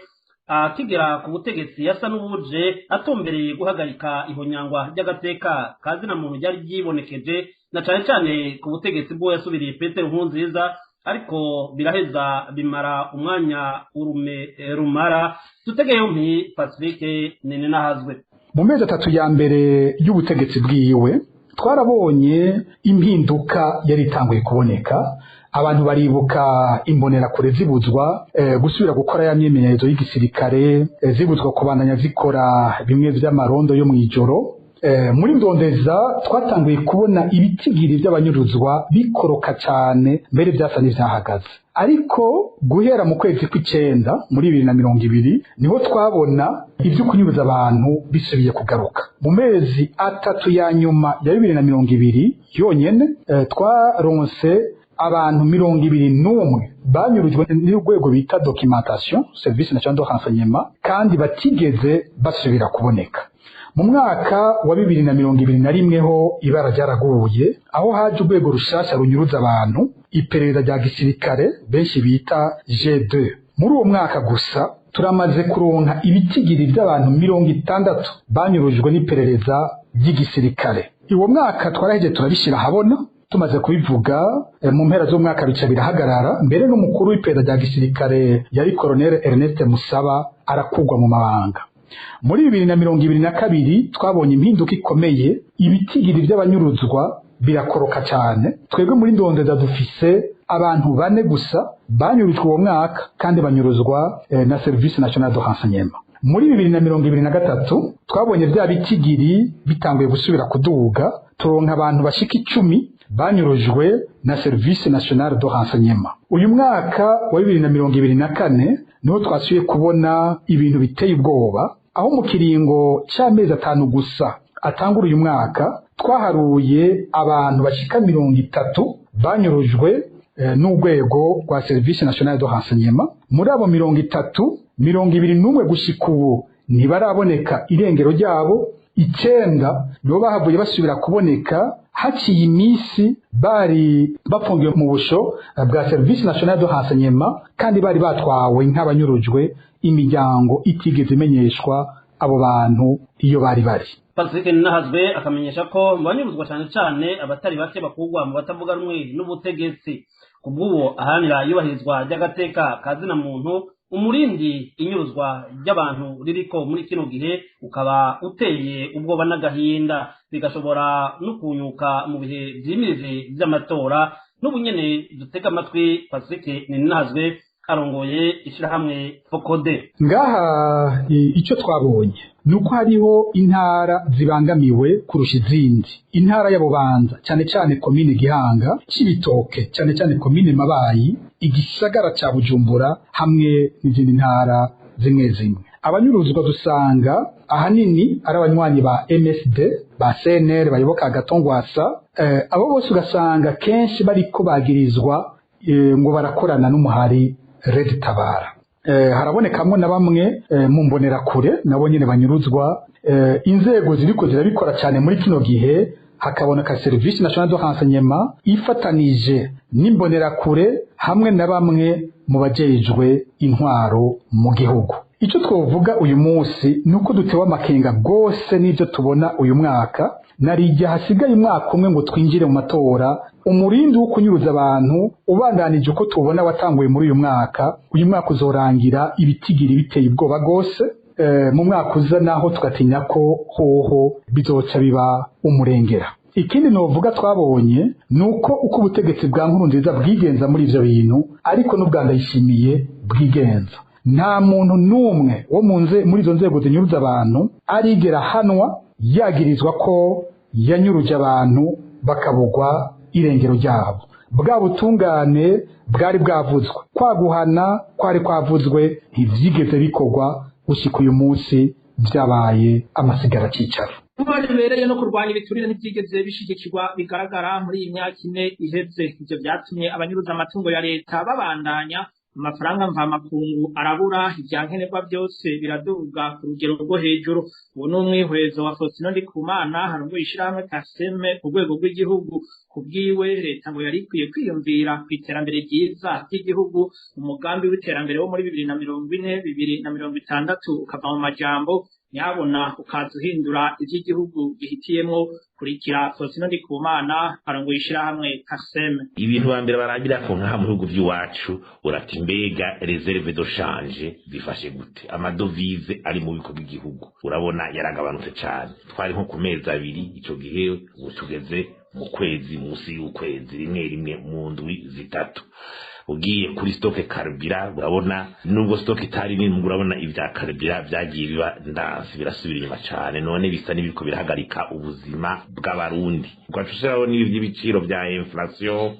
akigera ku butegetsi yasa n'ubuje atumbereye guhagarika ihonyangwa ry'agateka ka zina muntu ryari ryibonekeje, na cane cane ku butegetsi bwo yasubiriye Petero Nkurunziza, ariko biraheza bimara umwanya urume rumara. Tutege yompi Pacifique Nininahazwe. Mu mezi 3 ya mbere y'ubutegetsi bwiwe twarabonye impinduka yari itanguye kuboneka. Abantu baribuka imbonerakure zibuzwa gusubira gukora ya myimenyerezo y'igisirikare, zibuzwa kubandanya zikora bimwe vy'amarondo yo mw'ijoro. Muri ndondeza twatanguye kubona ibitigiri by'abanyuruzwa bikoroka cyane, mbere byasa n'ivyahagaze. Ariko guhera mu kwezi kw'icenda muri 2020 niho twabona ivyo kunyuruza abantu bisubiye kugaruka. Mu mezi 3 ya nyuma ya 2020 yonyene twaronse abantu 21 banyurujwe n'urwego bita documentation service national de renseignement, kandi batigeze basubira kuboneka. Mu mwaka wa 2021 ho ibara ryaraguye, aho haje urwego rushasha runyuruza abantu, iperereza rya gisirikare benshi bita G2. Muri uwo mwaka gusa turamaze kuronka ibitigiri by'abantu 60 banyurujwe n'iperereza ry'igisirikare. Uwo mwaka twaraheje turabishira habona, tumaze kubivuga mu mpera z'umwaka bica birahagarara. Mbere n'umukuru w'iperereza rya gisirikare yari Colonel Ernest Musaba arakugwa mu mabanga. Muri 2022 twabonye impinduka ikomeye, ibitigiri by'abanyuruzwa birakoroka cyane. Twebwe muri ndondeza dufise abantu 4 gusa banyurujwe uwo mwaka, kandi banyuruzwa na Service National de Renseignement. Muri 2023 twabonye bya bitigiri bitanguye gusubira kuduga, turonka abantu bashika 10 banyurujwe na Service National de Renseignement. Uyu mwaka wa 2024 niho twasubiye kubona ibintu biteye ubwoba, aho mu kiringo c'amezi 5 gusa atangura uyu mwaka twaharuye abantu bashika 30 banyurujwe n'urwego rwa Service National de Renseignement. Muri abo 30, 21 gushika ubu ntibaraboneka irengero ryabo, 9 nibo bahavuye basubira kuboneka haciye iminsi bari bafungiwe mu busho bwa Service National de Renseignement, kandi bari batwawe nk'abanyurujwe, imiryango itigeze imenyeshwa abo bantu iyo bari bari. Pacifique Ninahazwe akamenyesha ko mu banyuruzwa cane cane abatari bake bakugwa mu batavuga rumwe n'ubutegetsi. Kubw'uwo aharanira iyubahirizwa ry'agateka ka zina muntu, umurindi inyuruzwa ry'abantu ririko muri kino gihe ukaba uteye ubwoba n'agahinda, bigashobora no kunyuka mu bihe vyimirije vy'amatora. N'ubu nyene dutega amatwi Pacifique Ninahazwe arongoye ishirahamwe Fokode. Ngaha icyo twabonye nuko hariho intara zibangamiwe kurusha izindi. Intara ya Bubanza cyane cyane komine Gihanga, Cibitoke cyane cyane komine Mabayi, igisagara ca Bujumbura hamwe n'izindi ntara zimwe zimwe. Abanyuruzwa dusanga ahanini ari abanywanyi ba MSD, ba CNL bayoboka Gatongwasa. Abo bose ugasanga kenshi bariko bagirizwa ngo barakorana n'umuhari Red Tabara. Harabonekamwo na bamwe mu mbonerakure nabo nyene banyuruzwa. Inzego ziriko zirabikora cyane muri kino gihe Hakaboneka Service National de Renseignement ifatanije n'imbonerakure hamwe na bamwe mu bajejwe intwaro mu gihugu. Icyo twovuga uyu munsi ni uko dutewe amakenga rwose n'ibyo tubona uyu mwaka, narijya hasigaye umwaka umwe ngo twinjire mu matora. Umurindi wo kunyuruza abantu ubandanije uko tubona watanguye muri uyu mwaka, uyu mwaka uzorangira ibitigiri biteye ubwoba rwose. Mu mwaka uza naho tugatinya ko hoho bizoca biba umurengera. Ikindi novuga twabonye ni uko uko ubutegetsi bwa Nkurunziza bwigenza muri ivyo bintu, ariko n'ubwa Ndayishimiye bwigenza. Nta muntu n'umwe wo muri izo nzego zinyuruza abantu arigera ahanwa yagirizwa ko yanyuruje abantu bakabugwa irengero ryabo. Bwa butungane bwari bwavuzwe, kwa guhana kwari kwavuzwe, ntivyigeze bikorwa gushika uyu munsi, vyabaye amasigara cicaro. Kuba bibereye no kurwanya ibiturire ntibyigeze bishigikirwa bigaragara muri iyi myaka 4 iheze. Ivyo vyatumye abanyuruza amatungo ya leta babandanya, amafaranga mvamakungu arabura, ivyankenerwa byose biraduga ku rugero rwo hejuru. Uwo ni umwihwezo wa Faustin Ndikumana harongoye ishirahamwe Kaseme ku rwego rw'igihugu. Kubwiwe, leta ngo yari ikwiye kwiyumvira ku iterambere ryiza ry'igihugu, umugambi w'iterambere wo muri 2040 2060 ukava mu majambo nyabona ukaza uhindura ivy'igihugu gihitiyemwo. Kurikira Faustin Ndikumana arongoye ishirahamwe Kaseme. Ibintu ba mbere baragira ko nkaha mu bihugu by'iwacu urati mbega réserves de change zifashe gute? Amadovize ari mu biko bw'igihugu urabona yaragabanutse cyane. Twari nko ku mezi 2 ico gihe, ubu tugeze mu kwezi, munsi y'ukwezi, rimwe rimwe mu ndwi 3. Ugiye kuri stock carburant, urabona nubwo stock itari nini, urabona ibya carburant byagiye biba ndansi, birasubira inyuma cyane. None bisa n'ibiko birahagarika ubuzima bw'abarundi. Ugaca n'ibi by'ibiciro bya inflation,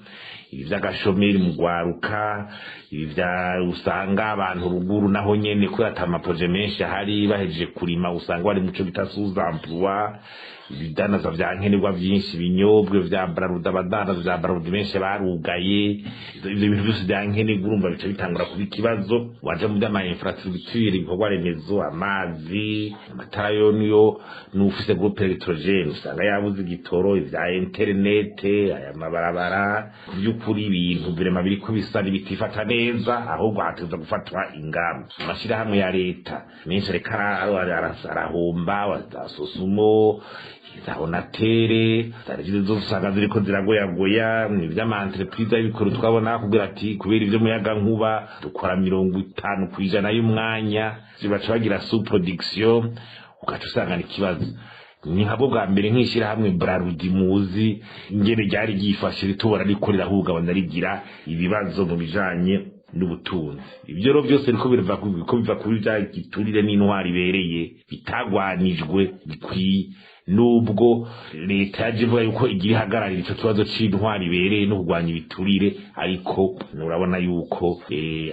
ibi by'agashomeri mu gwaruka, ibi bya usanga abantu ruguru naho nyene kubera ata amaproje menshi ahari, bahejeje kurima usanga bari muco bita sous-emploi. Ibidandaza vya nkenerwa vyinshi, ibinyobwa vya Brarudi, abadandaza vya Brarudi benshi barugaye. Ivyo bintu byose vya nkenerwa urumva bica bitangura kuba ikibazo. Waja mu vy'ama infrastructure, ibikorwa remezo, amazi, amatara, yo niyo n'ufise groupe électrogène usanga yabuze igitoro, ivya internet, aya mabarabara. Ku by'ukuri ibintu birema biriko bisa n'ibitifata neza, ahubwo hategerezwa gufatwa ingamba. Amashirahamwe ya leta menshi ariko arahomba, za SOSUMO, za ONATER, zose usanga ziriko ziragoyagoya. Ivy'ama entreprise y'ibikoro twabona kugira ati kubera ivyo muyaga nkuba dukora 50% y'umwanya, baca bagira sous production, ugaca usanga ni ikibazo. Ni nkabwo bwa mbere nk'ishyirahamwe Brarudi muzi ingene ryari ryifashe, ritubona riko rirahungabana, rigira ibibazo mu bijanye n'ubutunzi. Ibyo rero byose niko biva ko biva kuri bya giturire n'intwari ibereye bitagwanijwe bikwiye. Nubwo leta yaje ivuga yuko igira ihagararira ico kibazo c'intwari ibereye no kurwanya ibiturire, ariko urabona yuko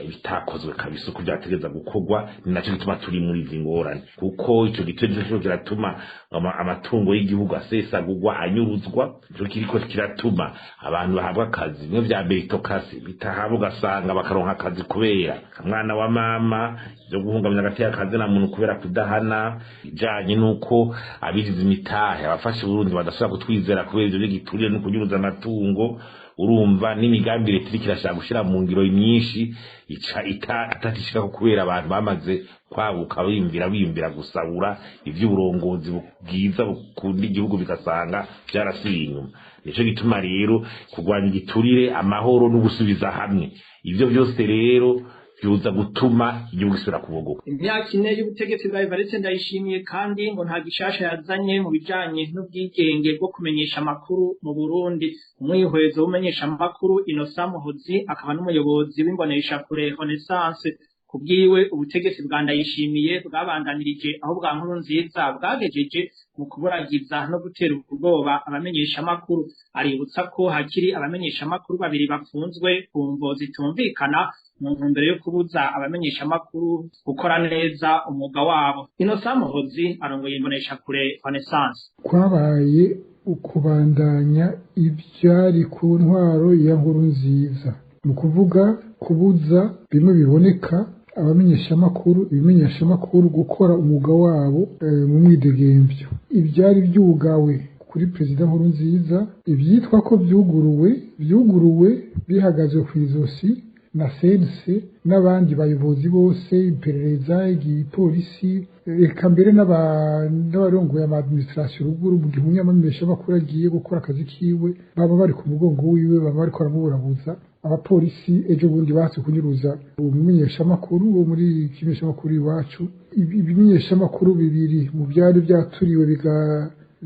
bitakozwe kabisa uko vyategereza gukorwa. Ni naco gituma turi muri izi ngorane, kuko ico giturire nico kiratuma amatungo y'igihugu asesagurwa, anyuruzwa. Ico kiriko kiratuma abantu bahabwa akazi bimwe vya méritocratie bitahabwa, ugasanga bakaronka akazi kubera mwana wa mama, ivyo guhungabanya agateka kazi na muntu kubera kudahana, ijanye n'uko abigize imitahe abafashe Burundi badashobora kutwizera kubera ivyo by'igiturire no kunyuruza amatungo. Urumva n'imigambi leta iriko irashaka gushira mu ngiro myinshi ica itatishikako kubera abantu bamaze kwaguka, biyumvira gusabura ivy'uburongozi bwiza bukunda igihugu, bigasanga vyarasubiye inyuma. Nico gituma rero kurwanya igiturire, amahoro no gusubiza hamwe, ivyo byose rero byuza gutuma igihugu gisubira kubogoka. Imyaka 4 y'ubutegetsi bwa Evariste Ndayishimiye kandi ngo nta gishasha yazanye mu bijanye n'ubwigenge bwo kumenyesha amakuru mu Burundi. Umwihwezo w'umenyesha amakuru Innocent Muhozi, akaba n'umuyobozi w'imbonesha kure Renaissance, kubwiwe ubutegetsi bwa Ndayishimiye bwabandanirije aho bwa Nkurunziza bwagejeje mu kuburagiza no gutera ubwoba abamenyesha amakuru. Aributsa ko hakiri abamenyesha amakuru babiri bafunzwe ku mvo zitumvikana mu ntumbero yo kubuza abamenyesha amakuru gukora neza umwuga wabo. Innocent Muhozi arongoye imboneshakure Renaissance. Kwabaye ukubandanya ivyari ku ntwaro ya Nkurunziza, ni ukuvuga kubuza bimwe biboneka abamenyeshamakuru, ibimenyeshamakuru gukora umwuga wabo mu mwidegemvyo. Ivyari vyugawe ku Kuri Perezida Nkurunziza, ibyitwa ko byuguruwe byuguruwe bihagaze ku izosi na CNC n'abandi bayobozi bose, iperereza, igipolisi, reka mbere n'abarongoye ama administration ruguru. Mu gihe umunyamenyeshamakuru agiye gukora akazi kiwe, baba bari ku mugongo wiwe, baba bariko baramuburabuza. Abapolisi ejo bundi batse kunyuruza umumenyeshamakuru wo muri kimenyeshamakuru Iwacu. Ibimenyeshamakuru bibiri mu byari byaturiwe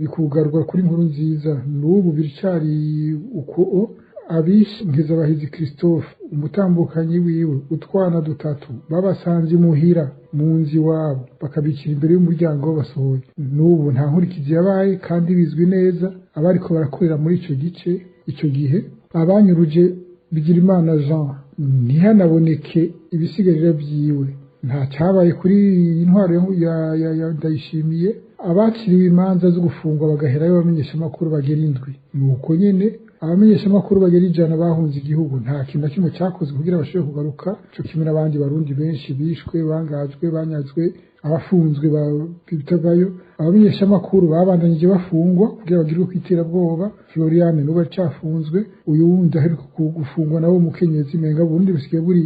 bikugarwa kuri Nkurunziza, n'ubu biracari uko. Abishe Nkezabahizi Christophe, umutambukanyi wiwe, utwana dutatu, babasanze imuhira mu nzu iwabo, bakabikira imbere y'umuryango basohoye, n'ubu nta nkurikizi yabaye kandi bizwi neza abariko barakorera muri ico gice ico gihe. Abanyuruje Bigirimana Jean, ntihanaboneke ibisigarira vyiwe, nta cyabaye kuri iyi ntwaro ya Ndayishimiye. Abakiriwe imanza zo gufungwa bagaherayo, abamenyeshamakuru bagera 7, ni uko nyene. Abamenyeshamakuru bagera 100 bahunze igihugu, nta kintu na kimwe cyakozwe kugira bashobore kugaruka, co kimwe n'abandi Barundi benshi bishwe, bangajwe, banyazwe, abafunzwe bitavayo. Abamenyeshamakuru babandanyije bafungwa kugira bagirwe kw'iterabwoba. Floriane n'ubu aracafunzwe, uyu wundi aheruka gufungwa nawe umukenyezi. Menga Burundi busigaye buri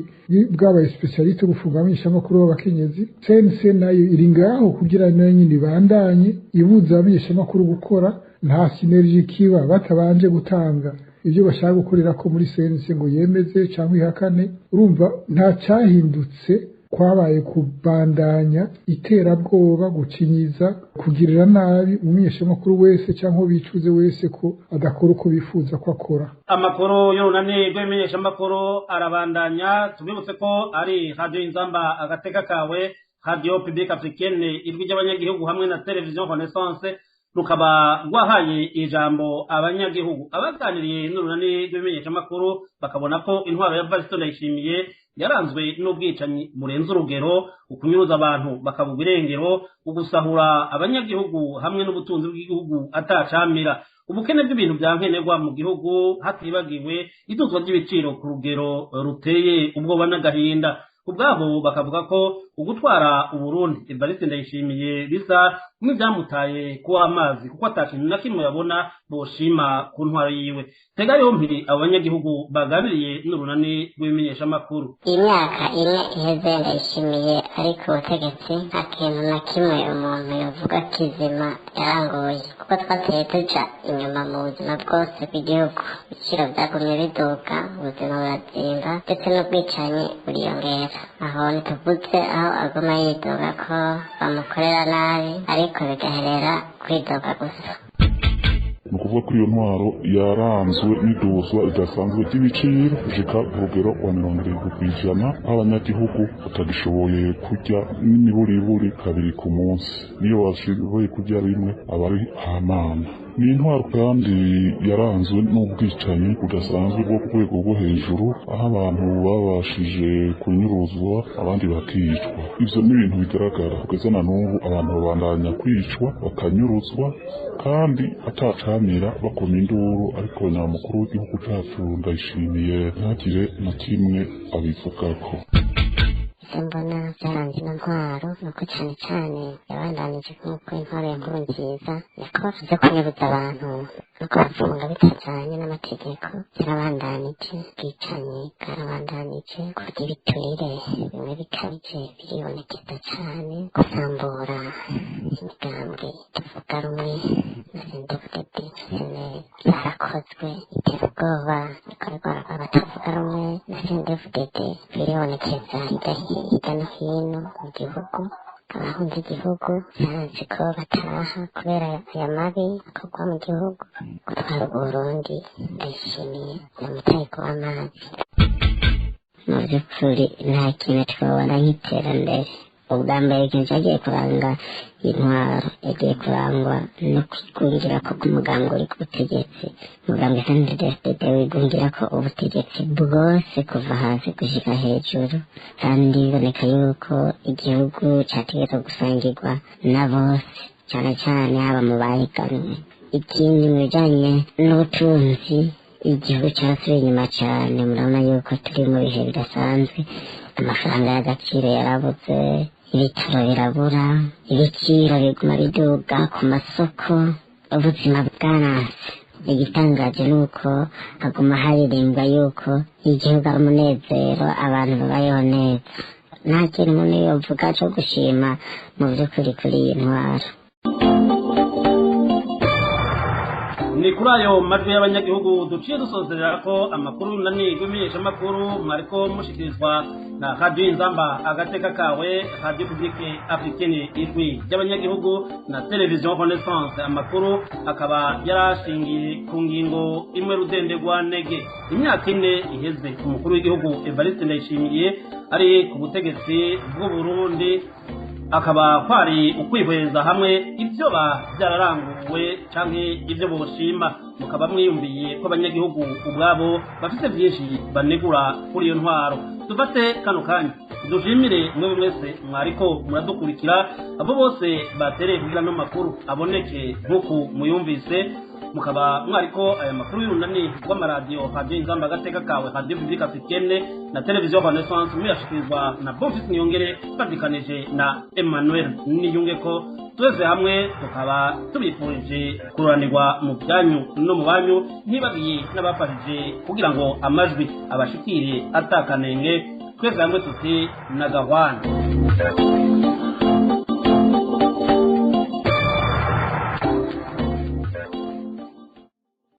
bwabaye spécialiste gufunga abamenyeshamakuru b'abakenyezi. CNC nayo iri ngaho kugira nayo nyine ibandanye ibuza abamenyeshamakuru gukora. Nta synergie kiba batabanje gutanga ibyo bashaka gukorera ko muri CNC ngo yemeze cyangwa ihakane. Urumva nta cyahindutse, kwabaye kubandanya iterabwoba, gucinyiza, kugirira nabi umumenyeshamakuru wese cyangwa bicuze wese ko adakora uko bifuza ko akora. Amakuru y'urunani rw'ibimenyeshamakuru arabandanya. Tubibutse ko ari Radiyo Inzamba Agateka Kawe, Radiyo Publique Africaine Ijwi ry'Abanyagihugu hamwe na Televiziyo Renaissance. Rukaba rwahaye ijambo abanyagihugu. Abaganiriye n'urunani rw'ibimenyeshamakuru bakabona ko intwaro ya Varisito Ndayishimiye yaranzwe n'ubwicanyi burenze urugero, ukunyuruza abantu bakabugwa irengero, ugusahura abanyagihugu hamwe n'ubutunzi bw'igihugu atacamira, ubukene bw'ibintu bya nkenerwa mu gihugu, hatibagiwe iduzwa ry'ibiciro ku rugero ruteye ubwoba n'agahinda. Ubwabo bakavuga ko ugutwara Uburundi Evariste Ndayishimiye bisa nk'ibyamutaye kuba amazi, kuko atakintu na kimwe yabona boshima ku ntwaro yiwe. Tega yompiri abo banyagihugu baganiriye n'urunani rw'ibimenyeshamakuru. Imyaka 4 iheze Ndayishimiye ari ku butegetsi, nta kintu na kimwe umuntu yovuga kizima yaranguye, kuko twateye tuja inyuma mu buzima bwose bw'igihugu. Ibiciro byagumye biduka, ubuzima burazimba, ndetse n'ubwicanyi buriyongera. Aho ntituvuze aho aguma yidoga ko bamukorera nabi, ariko bigaherera kwidoga gusa. Ni ukuvuga ko iyo ntwaro yaranzwe n'iduzwa ridasanzwe ry'ibiciro gushika ku rugero rwa 70%, aho abanyagihugu batagishoboye kurya n'imiburiburi kabiri ku munsi, niyo bashoboye kurya rimwe aba ari hamana. Ni intwaro kandi yaranzwe n'ubwicanyi budasanzwe bwo ku rwego rwo hejuru, aho abantu babashije kunyuruzwa abandi bakicwa. Ivyo ni ibintu bigaragara kugeza na n'ubu, abantu babandanya kwicwa bakanyuruzwa kandi atacamira, bakoma induru, ariko nyamukuru w'igihugu cacu Ndayishimiye ntagire na kimwe abivugako. Icyo mbona byaranze ino ntwaro ni uko cyane cyane yabandanije nk'uko intwaro ya Nkurunziza yakoze byo kunyuruza abantu no kubafunga bitajyanye n'amategeko. Yarabandanije ubwicanyi, bwarabandanije kurya ibiturire bimwe bikabije biribonekeza cyane, gusambura imigambwe tuvuga rumwe na CNDD-FDD byarakozwe, iterabwoba rikorerwa abatavuga rumwe na CNDD-FDD biribonekeza hirya no hino mu gihugu. Abahunze igihugu byaranze ko bataha kubera aya mabi akorwa mu gihugu. Gutwara Uburundi Ndayishimiye ni umuteko w'amazi. Mu by'ukuri nta kintu twabona nk'iterambere. Ubwa mbere ikintu cyagiye kuranga intwaro, yagiye kurangwa no kwigungira ko k'umugambwe uri ku butegetsi. Umugambwe CNDD-FDD wigungira ko ubutegetsi bwose kuva hasi gushika hejuru, kandi biboneka yuko igihugu cyategerezwa gusangirwa na bose, cyane cyane haba mu bahiganwe. Ikindi, mu bijanye n'ubutunzi, igihugu cyasubiye inyuma cyane. Murabona yuko turi mu bihe bidasanzwe, amafaranga y'agaciro yarabuze, ibitaro birabura, ibiciro biguma biduga ku masoko. Ubuzima bwaranse. Igitangaje ni uko haguma haririmbwa yuko igihugu ari umunezero, abantu babayeho neza. Nta kintu umuntu yovuga co gushima mu vy'ukuri kuri iyi ntwaro. Ni kuri ayo majwi y'abanyagihugu duciye dusozerera ko amakuru nani rw'imenyeshamakuru mwariko mushikirizwa na Radiyo Inzamba agateka kawe, Radiyo Publique Africaine ijwi ry'abanyagihugu na Televiziyo Renaissance. Amakuru akaba yarashingiye ku ngingo imwe rudendegwa nege. Imyaka 4 iheze umukuru w'igihugu Evariste Ndayishimiye ari ku butegetsi bw'u Burundi, akaba kwari ukwihweza hamwe ibyo ba byararanguwe canke ibyo boshima. Mukaba mwiyumviye ko abanyagihugu ubwabo bafite byinshi banegura kuri iyo ntwaro. Dufate kano kanya dushimire mwe mwese mwariko muradukurikira, abo bose batereye kugira no makuru aboneke nk'uku muyumvise. Mukaba mwariko aya makuru y'urunani rw'amaradiyo Radiyo Inzamba agateka kawe, Radiyo Publique Africaine na Televiziyo Renaissance, muyashikirizwa na Bonfils Niyongere fatikanije na Emmanuel Niyungeko. Twese hamwe tukaba tubifurije kururanirwa mu byanyu no mu banyu, ntibagiye n'abafashije kugira ngo amajwi abashikire atakanenge. Twese hamwe tuti nagahwana.